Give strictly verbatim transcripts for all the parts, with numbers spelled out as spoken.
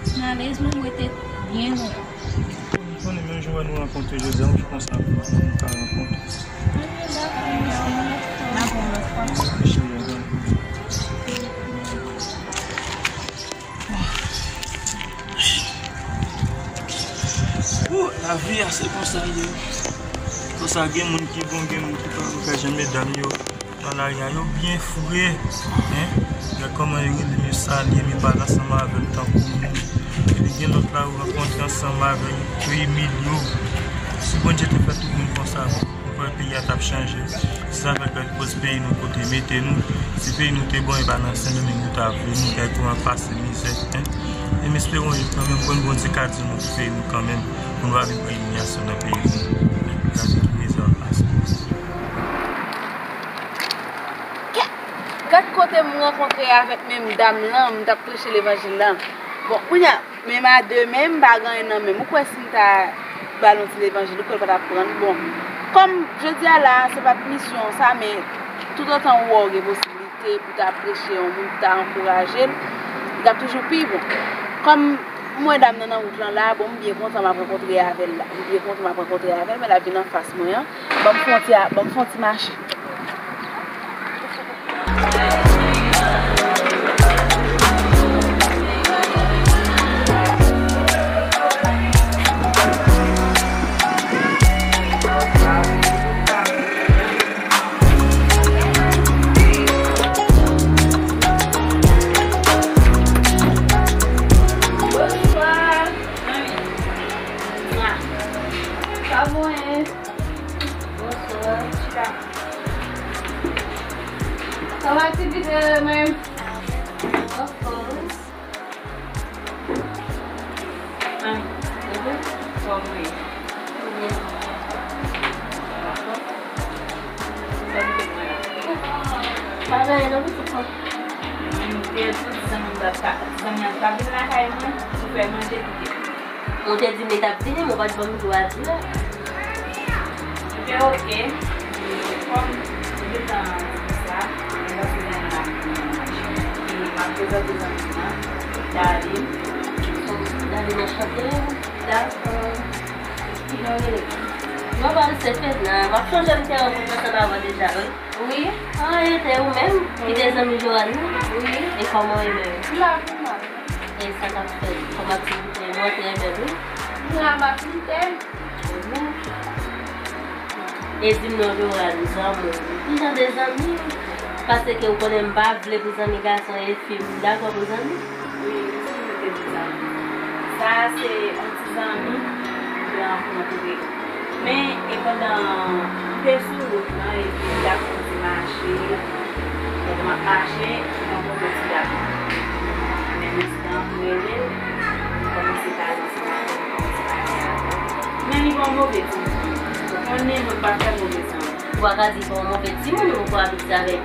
M alèz, mwen, mwen te byen lontan. Ou konnen, menm jan nou rankontre jodi a, yon jou konsa, nou ka rankontre. N ap wè yon lòt fwa. Ou, lavi a, se konsa l ye. Konsa, gen moun ki bon, gen moun ki pa bon, kay jan medam yo. Nan lari a, yo byen fre, en. Gad kòman yo rele m, yo salye m, yo pale ansanm avè m tankou moun. Epi gen lòt la, yo rankontre ansanm avè yo, yo imilye w. Si Bondye te fè tout moun konsa, ou kwè peyi a t ap chanje? Se sa k fè gad koz peyi nou kote mete nou. Si peyi nou te bon, e pa nan Sendomeng nou ta vle nou, gad kòman pase mizè, en. E m espere yon jou kanmenm, pou n Bondye ka di nou pou peyi nou kanmenm, pou nou pa vin pran imilyasyon nan peyi nou. Gade ki mizè w ap pase. Kè! Gad kote m rankontre avèk menm dam lan, m t ap preche levanjil la. Bon, kounye a, menm a de men, m pa gen anyen nan men m. Ou kwè si m ta ba l yon ti levanjil, ou kwè l pa t ap pran l? Bon, kòm jodi a la, se pa t misyon sa, men toutotan ou wè w gen posiblite pou ta preche yon moun, pou ta ankouraje l, li t ap toujou pi bon. Kòm m wè dam nan nan wout lan la, bon, m byen kontan m ap rankontre avè l la. M byen kontan m ap rankontre avè l, men l ap vin anfas mwen an. Ban m fè yon ti, ban m fè yon ti mache. Bonswa. Sa bon, en? Bonswa. Chita. Kòman aktivite yo menm? Of course. Ah, mhm. Kòman ye? Byen. Dakò. Sa ki te mwen la? Pa gen anyen non, pitit mwen. Mwen te di zanmi m ap ka, zanmi an ka vin lakay mwen pou fè manje pou li. Ou te di m li t ap vini, men ou pa t ban m jou a di a. Ebyen, oke. Kòm ou gentan di konsa, mwen panse zanmi m ap vini. E m ap prezante zanmi m nan, Darline. Darline, anchante. Dakò. Kijan w rele? Mwen pa se Fedna. M ap sonje m te rankontre ansanm avè w deja, wi. Wi. Ah, e te ou menm ki te zanmi Joanne nan? Wi. E kòman w ye menm? M la pou mal. E sa k ap fèt? Kòm aktivite yo? Trè byen, wi. M la, m ap lite. Mhm. E di m non, Joanne, zanmi w. Ki jan de zanmi? Paske ou konnen m pa vle pou zanmi gason e fi, m dakò pou zanmi. Wi, m sonje te di sa. Sa a se yon ti zanmi m te rankontre. Men, e pandan m te sou wout lan, epi m t ap fè yon ti mache, pandan m ap mache, m rankontre ti dam nan. Men m di, "Tan pou rele l," m kòmanse pale ansanm avè l, m kòmanse pale avè l. Men li pa yon move timoun. Ou konnen, mwen pa fè move zanmi. Ou pa ka di li pa yon move timoun, ou poko abitye avè l.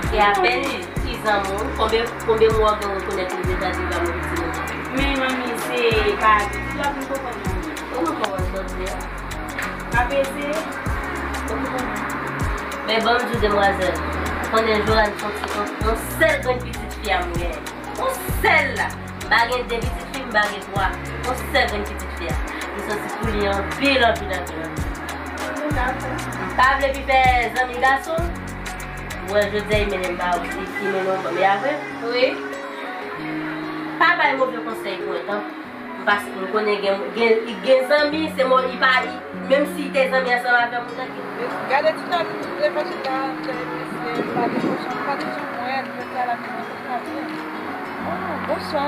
E apèn li, li zanmi w, konbyen, konbyen mwa w gen rekonèt li deja di l pa move timoun? Men manmi, se pa abitid la pou m konprann manmi. Ou konprann sa w di a? M ap eseye. Men ban m di w, demwazèl, ou konnen Joanne se yon ti, yon, yon sèl grenn pitit fi a m genyen. Yon sèl la. M pa gen de pitit fi, m pa gen twa. Yon sèl grenn pitit fi a. M santi pou li anpil, anpil, anpil, anpil. M pa vle pi fè zanmi gason. Bon, jodi a, li mennen m ba ou, li, li mennen w ban m, e a vre? Wi. Pa bay move konsèy pou entan. Paske m konnen gen, gen, gen zanmi, se mò, li pa, li, menm si li te zanmi ansanm avè m, ou tanke. Gade ti dam levanjil la, mesye, pa de kochon, pa de janm wè l, jodi a la, se yon kochon. Oh, bonswa.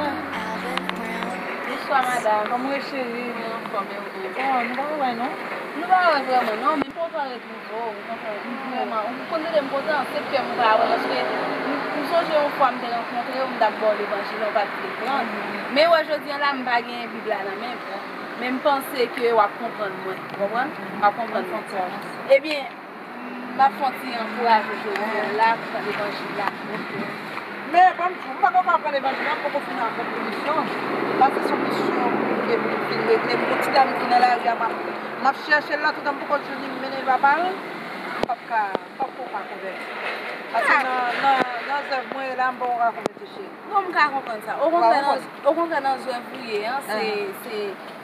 Bonswa, madanm. Kòman w ye, cheri? Mwen anfòm, e ou menm? Bon, nou pa wè, non? Nou pa wè vrèman, non, men m kontan retwouve w, ou konprann? Vrèman, ou konn tande m kontan, se kè m pa wè, paske m, m sonje yon fwa m te rankontre w, m t ap ba w levanjil, ou pa t vle pran. Men wè, jodi a la, m pa gen Bib la nan men m. Men m panse ke w ap konprann mwen, ou konprann? W ap konprann mwen. Ebyen, m ap fè yon ti ankouraje jodi a la, pou levanjil la. Men, ban m di w, m pa t ka pran levanjil la, m poko fin an konpozisyon. Paske se yon misyon ke pou m fin regle. M gon ti dam ki nan lari a, m ap, m ap chèche l la, toutan m poko jwenn li, m mennen l ba pa l. M p ap ka, m p ap ko pa konvèti. Paske nan, nan, Nan zèv mwen ye la, m poko ka konprann ti cheri. Non, m ka konprann sa. Okontrè, nan, okontrè, nan zèv ou ye an, se, se,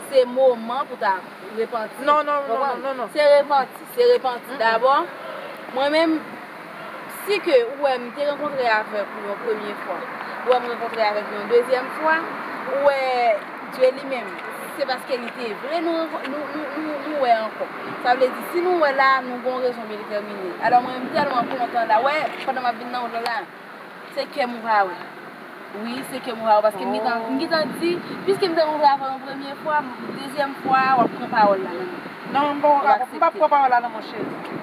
se moman pou ta repanti. Non, non, non, non, non, non. Se repanti, se repanti dabò. Mwen menm, si ke ou wè m te rankontre avèk ou yon premye fwa, ou wè m rankontre avèk ou yon dezyèm fwa, ou wè Dye li menm, se paske li te vle nou, nou, nou, nou, nou wè ankò. Sa vle di, si nou wè la, nou gon rezon byen detèmine. Alò, mwen, m tèlman kontan la. Wè, pandan m ap vin nan wout lan la, se kè m ou pa wè. Wi, se kè m ou pa wè, paske m gentan, m gentan di, piske m te rankontre avè w yon premye fwa, dezyèm fwa a, w ap pran pawòl la nan men m. Non, m poko ka, m p ap pran pawòl la nan men w, cheri.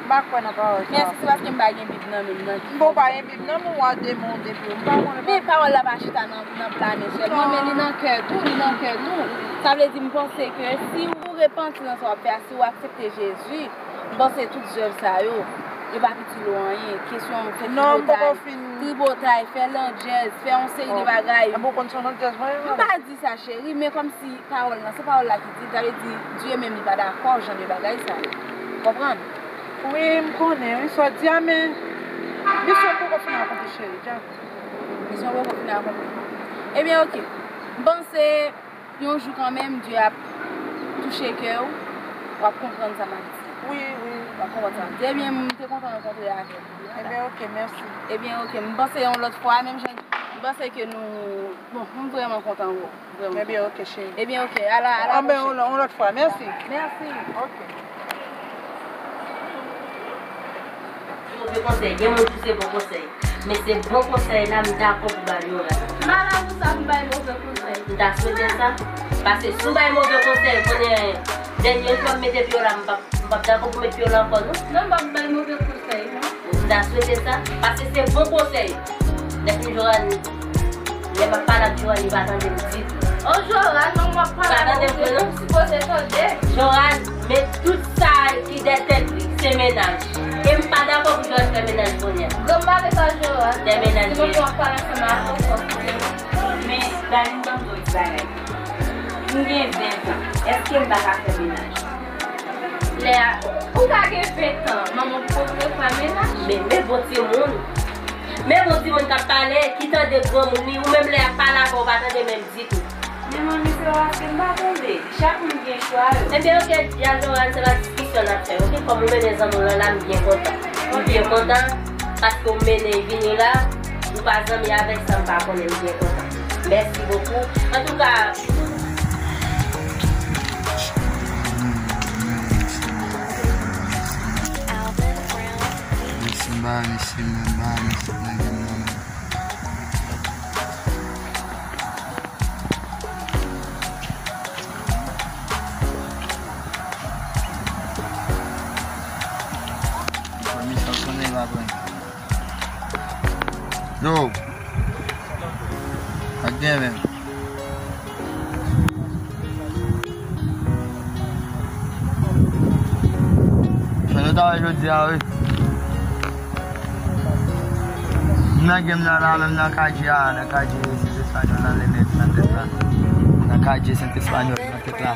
M pa kwè nan pawòl sa. Men èske se paske m pa gen Bib nan men m nan ki fè? M poko pa gen Bib nan men w, w a demen w depi w. M pa konnen. Men pawòl la pa chita nan, nan plamen sèlman, men li nan kè tou, li nan kè tou. Sa vle di, m panse ke si ou repanti nan sa w ap fè a, si ou aksepte Jezi, m panse tout zèv sa yo, yo pa piti lo anyen. Kesyon fè tripotay, tripotay, fè landjèz, fè yon seri de bagay. Epi w konn se yon landjèz mwen ye? M pa di sa, cheri, men kòmsi pawòl lan, se pawòl la ki di l, sa vle di, Dye menm li pa dakò jan de bagay sa yo. Konprann? Wi, m konnen, wi, sa w di a, men misyon poko fin akonpli, cheri, dja. Misyon poko fin akonpli. Ebyen, oke. M panse yon jou kanmenm, Dye ap touche kè w, w ap konprann sa m ap di. Wi, wi. W ap konprann sa m ap di. Ebyen, m te kontan rankontre avèk ou. Ebyen, oke, mèsi. Ebyen, oke. M panse yon lòt fwa, menm jan, m panse ke nou, bon, m vrèman kontan wè w. Vrèman. Ebyen, oke, cheri. Ebyen, oke. Ala, ala, anben, yon lòt fwa. Mèsi. Mèsi. Oke. Move konsèy. Gen moun ki se bon konsèy. Men se bon konsèy la, m dakò pou ba l yon rad. M pa la pou sa, pou bay move konsèy. M ta swete sa. Paske si w bay move konsèy, konnen dènye fwa m mete pye w la, m p ap, m p ap dakò pou met pye w la ankò, non. Non, m p ap bay move konsèy, non. M ta swete sa. Paske se bon konsèy. Lè fin Joanne, lè m ap pale ak Joanne, li pa tande m ditou. O Joanne, non, m ap pale avè w, ou sipoze tande. Joanne, men tout sa ki dèyè tèt li, se mennaj. E m pa dakò pou Joanne fè mennaj kounye a. Granm pa fè sa, Joanne. Dèyè mennaj li ye. Sinon, m ap pale ansanm avè w, fòk ou te. Men, Dani, m konn yon ti bagay. M gen ven tan. Èske m pa ka fè mennaj? Lè a, ou ka gen ven tan, manman poko fè mennaj. Men, men bon timoun. Men bon timoun k ap pale, ki tande granmoun li, ou menm lè y ap pale avè w, ou pa tande menm ditou. Men manmi, se paske m pa tande. Chak moun gen chwa yo. Ebyen, oke, Joanne, se pa diskisyon n ap fè, oke? Kòm ou mennen zanmi w lan la, m byen kontan. M byen kontan paske w mennen l vini la, ou pa zanmi avèk sa m pa konnen, m byen kontan. Mèsi bokou. Antouka, Mesye ba, mesye mwen ba, mesye mwen gen nan men. Yo. Pa t gen menm. Fè nou travay jodi a, wi. M nan game nan la, menm nan K J a, nan K J Sent Espanyòl nan, nan tèt la. Nan K J Sent Espanyòl nan tèt la.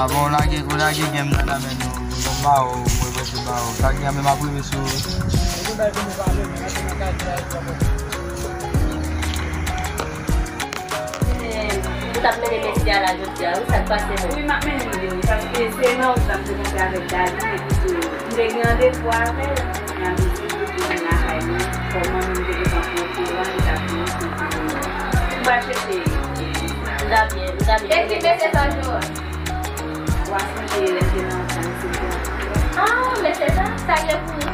Avan w lage, w lage game nan nan men nou, nou ba w, mwen mwen se ba w. Sa gen menm ap rive sou ou. Ou t ap mennen mesye a la jodi a, wi, sa k pase menm? Wi, m ap mennen l vini, paske se nan wout la m te kontre avèk Dani, epi tou, m te gen randevou avè l, m ap vin sou wout vin lakay mwen, kòman m te gentan pran kouraj, m t ap vini sou wout. M pral chèche. M ta byen, m ta byen. E ki mesye sa, Joanne? W a sonje lè m te nan wout la, m te di w. Ah, men se sa, sa gen pou ou?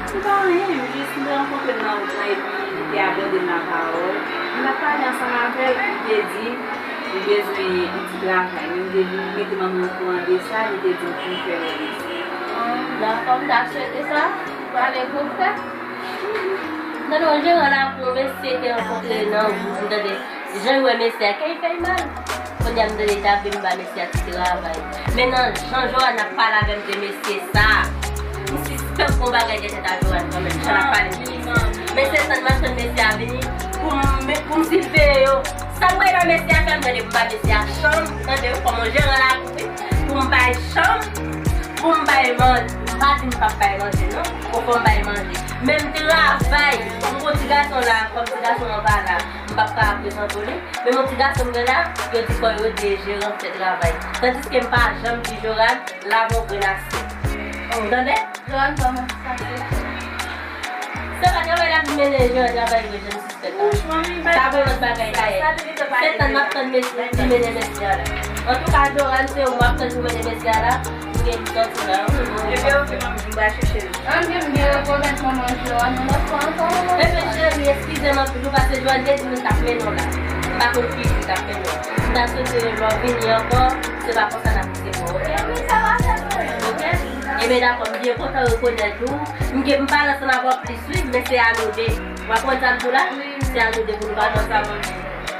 Se pa anyen, m jis m te rankontre l nan wout lan epi li te abòde m la pawòl. M t ap pale ansanm avè l, li te di li bezwen yon ti travay. Men m te vin mete manman m okouran de sa, li te di m pou m fè wè mesye. Ah, dakò, m ta swete sa. Pale pou w fè. M tande yon jeran lakou, yon mesye te rankontre nan wout, m tande. Jan l wè mesye a, kè l fè l mal. Kounye a m tande t ap vin ba mesye a ti travay. Men nan jan Joanne ap pale avè m de mesye sa a, m sispèk gon bagay dèyè tèt a Joanne kanmenm, jan l ap pale de mesye a. Mesye tann m ap tann mesye a vini, pou m, pou m siveye yo. Sa m wè nan mesye a fè m tande pou m ba mesye a chanm, tande, kòm yon jeran lakou, wi. Pou m bay chanm, pou m bay mòn. Pa di m p ap bay manje, non. Ou fò m bay manje. Men m travay. M gon ti gason la, kòm ti gason an pa la, m p ap ka prezante w li. Men mon ti gason m gen la, yo di fò yo de jeran fè travay. Tandiske m pa janm di Joran, lave yon grenn asyèt. Ou tande? Joran kòman sa se? Se pa travay l ap mennen Joran travay vre, jan m sispèk la. Sa gon lòt bagay la ye. Sèt an m ap tann mesye, li mennen mesye a la. Antouka, Joran, se ou m ap tann pou mennen mesye a la. M gen pou sòti la, wi. Ebyen, oke, manmi, m pral chèche l. An, m gen, m gen rekonèt manman Joran yon lòt fwa ankò, manman. Ebyen, cheri, eskize m anpil, wi, paske Joran te di m li t ap mennen w la. M pa konn ki jou li t ap mennen w. M ta swete lè w vini ankò, se pa konsa n ap kite pou w, oke? Oke? Ebyen, dakò, m byen kontan rekonèt ou. M gen, m pale ansanm avè w plis, wi, men se a nou de. W ap konprann sa m di w la? Se a nou de pou nou pale ansanm.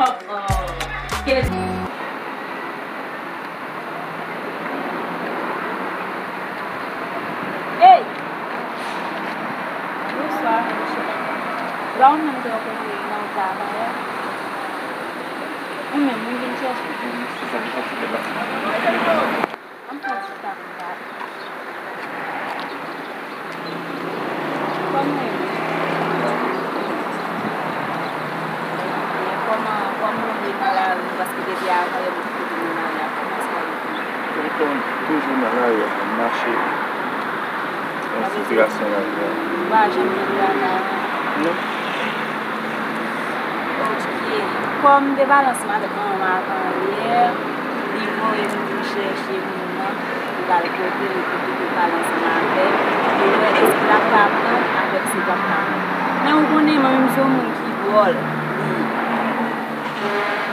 Hòp, hòp. Ke Hey! Bonswa. La ou menm te okipe nan travay a? Ou menm, ou vin chèche, vin chèche. Ann fè ti tap la. Kòman w ye? Kòman, kòman w ye nan lari? Paske depi avan yè m te kite nou nan lari a, kòman sa ye? Bon, toujou nan lari a, m ap mache. Yon sitirasyon lavi a. Ou pa janm jwenn travay? Non. Ok. Kòm m te pale ansanm avèk manman m avan yè, li voye m vin chèche moun nan, m pral kote l, epi pou l pale ansanm avè l, pou l wè èske l ap ka pran avèk si l p ap ka pran. Men ou konnen, mwen menm se yon moun ki dwòl.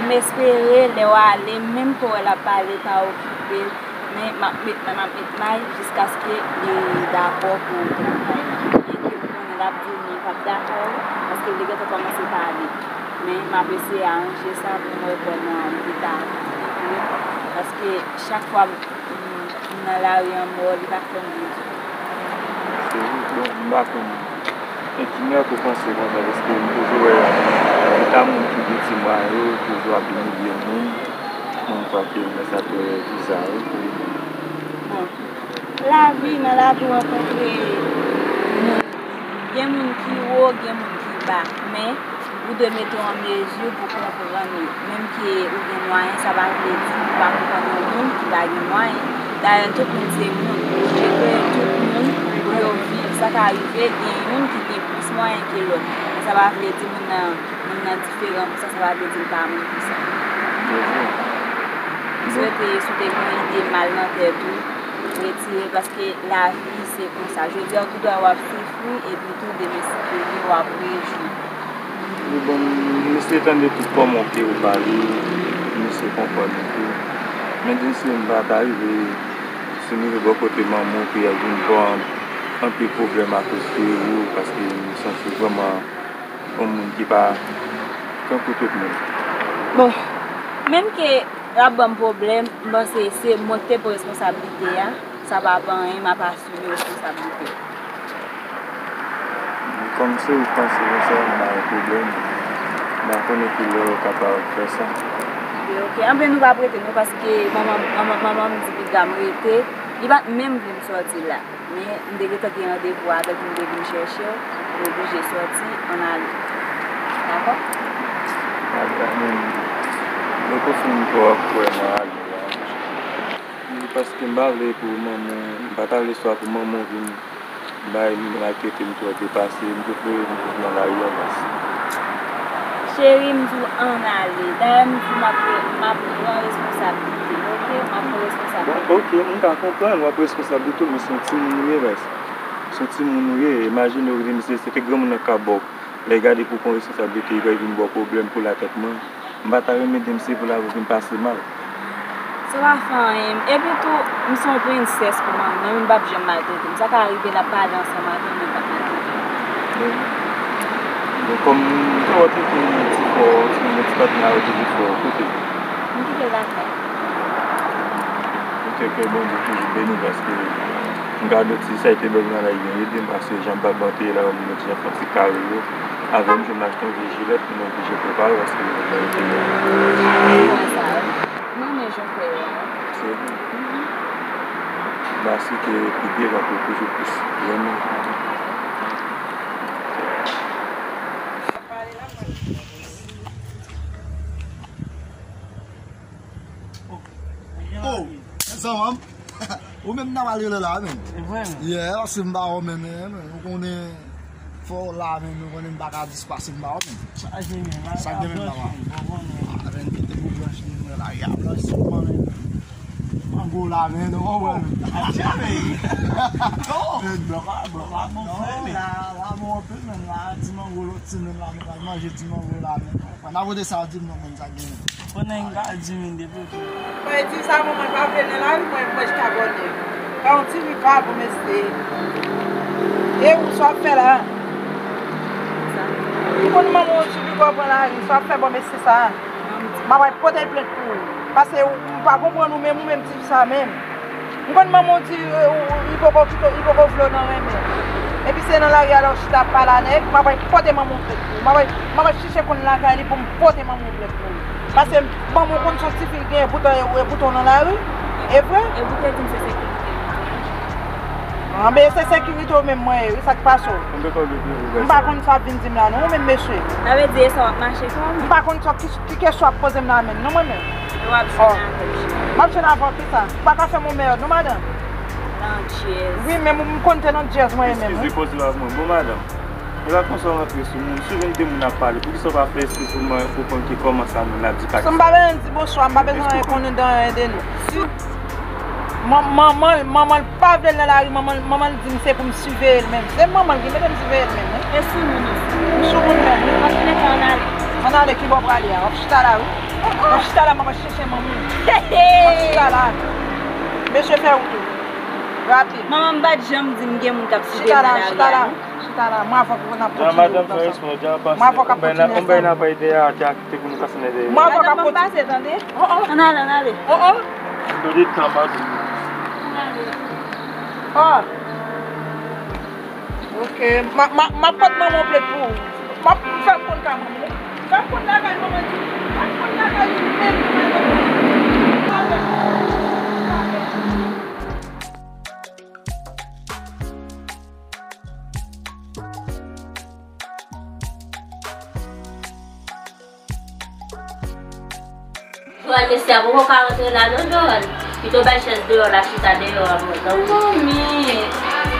M espere lè w ale, menm ke w wè l ap pale, pa okipe l, men m ap met, men m ap met may jiskaske li dakò pou travay la. Byenke m konnen l ap di w non, l p ap dakò, paske l te gentan kòmanse pale. Men m ap eseye aranje sa pou m wè kòman li ta vini, paske chak fwa m, m nan lari an mò, li pa fè m byen ditou. Se vre, bon, m pa konn. Men ki mèt ou panse konsa, paske m toujou wè eta moun ki viktim yo, toujou ap imilye moun. Mwen kwè ke mwen sa trè biza, wi. Bon, lavi, nan lavi w rankontre moun. Gen moun ki wo, gen moun ki ba. Men, ou dwe mete w an mezi pou konprann yo. Menm ke ou gen mwayen, sa pa vle di ou pa konprann yon moun ki pa gen mwayen. Dayè, tout moun se moun. Bondye kreye tout moun pou yo viv. Sa ka rive, gen youn ki gen plis mwayen ke lòt. Men sa pa vle di moun nan, moun nan diferan pou sa, sa pa vle di l pa moun pou sa. M swete si w te gen yon ide mal nan tèt ou, retire, paske lavi se konsa. Jodi a, ou tou dwa w ap soufri, epi tou demen si Dye vle, w ap rejwi. Wi, bon, m eseye tande tout kòman ke ou pale, m eseye konprann ou tou. Men di m si m pa ta rive, si m rive bò kote manman w, ke y ap vin pran anpil pwoblèm akoz de ou, paske m santi w vrèman yon moun ki pa tankou tout moun. Bon, menm ke l ap ban m pwoblèm, m panse se mwen ki te pran responsablite a, sa pa pa anyen, m ap asime responsablite. Kòm se ou k panse konsa, m pa gen pwoblèm. M pa konnen ki lè w kapab fè sa. Ok, ok. Anben, nou pa p rete non, paske manman, manman, manman m di piga m rete. Li pa t menm vle m sòti la. Men, m te gentan gen randevou avè l pou m te vin chèche w, m oblije sòti, ann ale. Dakò? Dakò, men, mwen konfime m twò kwè nan ale a. Wi, paske m pa vle pou manman, m pa ta vle swa pou manman w vin bay, maltrete m twò depase, m prefere m toujou nan lari a pase. Cheri, m di w ann ale. Dayè, m di w m ap, m ap pran responsablite, ok? M ap pran responsablite. Bon, ok, m ka konprann, w ap responsablite w, men se yon timoun ou ye, baz. Se yon timoun ou ye. Imajine w vin, se, se te granmoun nan k ap ba w. Lè l gade pou w pran responsablite, li pral vin ba w pwoblèm pou latèt mwen. M pa ta renmen demen si pou lavi vin pase mal. Sa pa fè anyen. Epi tou, m se yon prensès pou manmi, manmi m p ap janm maltrete m. Sa ka rive, n ap pale ansanm avè l, men l p ap maltrete m. Men, men kòm m te wè w te gen yon ti kò, ti, yon ti patnè avè w te vin fè w, kote l? M kite l lakay. Ok, ke Bondye toujou beni w, paske m gade w ti sa l te ba w nan lari byen ede m, paske jan m pa t ba w te ye la, ou menm ou ti jan fè yon ti kare yo. Avè m, jwenn m achte yon vye jilèt, pou m oblije prepare, paske m te ye. Kòman sa? M renmen jan w fè yo. Se vre. Mhm. Pase ke pi devan pou toujou plis renmen. Oh, zanmanm. Ou menm nan pral rele la menm. E vre menm. Yeah, paske m pa wè w menm, menm. Ou konnen fò w la menm, ou konnen m pa ka dispase m pa wè w menm. Sa gen menm la, papa. Ah, men kite pou branch li mwen la, y ap lanse mwen menm. Mango la, men, nou konprann. Atire, men. Men blòk la, blòk la, bon, frè, men. La, la, bon, anpil, men la, ti mango, lòt semèn la, nou pral manje ti mango la, men. N a vote sa, di m non, men, sa gen. Fò nèg pa di men depi. Mwen di sa, manman pa vle nan lari, mwen, mwen chita bò nèg. Pa yon ti vi pa bon, mesye. E ou sa w ap fè la? M konn manman w ti vi pa w pran lari, sa w ap fè bon, mesye sa. M ap al pote plent pou ou. Paske ou, m pa konprann ou menm, ou menm ti sa menm. M konn manman w di, eh, ou, ou, li poko kite, li poko vle w nan renmen. Epi se nan lari a lè w chita ap pale a nèg, m ap al pote manman w plent pou ou. M ap al, m ap al chèche konn lakay li pou m pote manman w plent pou ou. Paske manman w konn se yon tifi ki gen bouton, e, bouton nan lari. E vre? E ou te di m se sekirite. Anben, se sekirite w menm mwen ye, wi, sa k pase w? Konbyen kòb yo te ouvè sa? M pa konn sa w ap vin di m la, non, ou menm mesye. Sa vle di e sa w ap mache kòm? M pa konn sa ki, ki kesyon w ap poze m la menm, non, mwen menm. E w ap jwenn avè m. M ap jwenn avè w kisa? Ou pa ka fè m yon mèd, non, madanm. Nan djèz. Wi, men m konn te nan djèz mwen menm, wi. Eskize, poze w ak mwen. Bon, madanm, e pa konsa w rantre sou moun. Si w jwenn de moun ap pale, poukisa w pa fè eskiz pou mwen, pou konn ki kòman sa moun la di pa ki sa? M pa bezwen di bonswa, m pa bezwen konnen de anyen de nou. Si Man-, manman l, manman l pa vle l nan lari, manman l, manman l di m se pou m siveye l menm. Se manman l ki mete m siveye l menm, wi. E sou moun ansanm? M sou moun menm, wi. Antoulèka, ann ale. Ann ale, ki bò w prale a? W ap chita la, wi. W ap chita la, m ap chèche manman w. W ap chita la. Mesye fè wout ou. Rapid. Manman m pa t janm di m gen moun k ap siveye m nan lari a, non. Chita la, chita la. Mwen avè w n ap kontinye. Jan madanm fè respè, jan pase. Mwen avè w k ap kontinye ansanm. Yon bay n ap bay dèyè a, te a kite pou nou pase nan dèyè. Mwen avè w k ap kontinye. Madanm m pase, tande. Oh, oh. Ann ale, ann ale. Oh, oh. Tande tan, madanm. Oh. Ok. M a, m a, m ap pot manman w plent pou ou. M ap fè l konn ka manman w. Fè l konn lakay manman di. Fè l konn lakay li menm. Joanne, mesye a poko ka rantre la non, Joanne. Pito bay chèz deyò la, chita deyò a, bon, non. Manmi,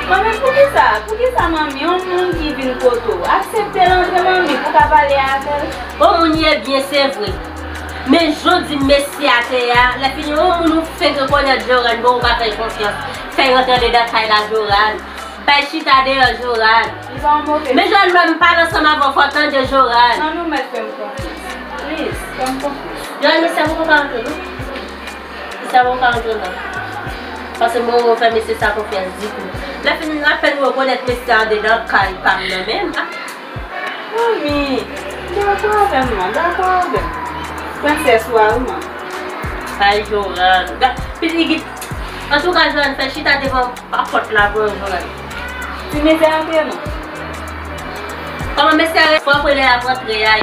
manmi, poukisa, poukisa manmi, yon moun ki vin kote w, aksepte l antre, manmi, pou w ka pale avè l? Bon, moun ye byen, se vre. Men jan w di mesye a te ye a, lè fini yon moun ou fenk rekonèt, Joanne, bon, ou pa fè l konfyans. Fè l rantre andedan kay la, Joanne. Bay chita deyò, Joanne. Li pa yon move. Men Joanne, mwen m pale ansanm avè w, fò w tande, Joanne. Non, nou mèt fè m konfyans. Please, fè m konfyans. Joanne, mesye a poko ka rantre, non. Mesye a poko ka rantre, non. Paske mwen, mwen fè mesye sa konfyans ditou. Lè fini, apèn mwen rekonèt mesye a andedan kay pa m nan menm. Ah. Manmi, dakò avè m, man, dakò avè m. Prensès ou a, wi, man. Ay, Joanne. Ga-, pitit. Antouka, Joanne, fè chita devan pa pòt la pou yo jwenn. Ti mizè antre non. Kòman mesye a fò prele ap antre a?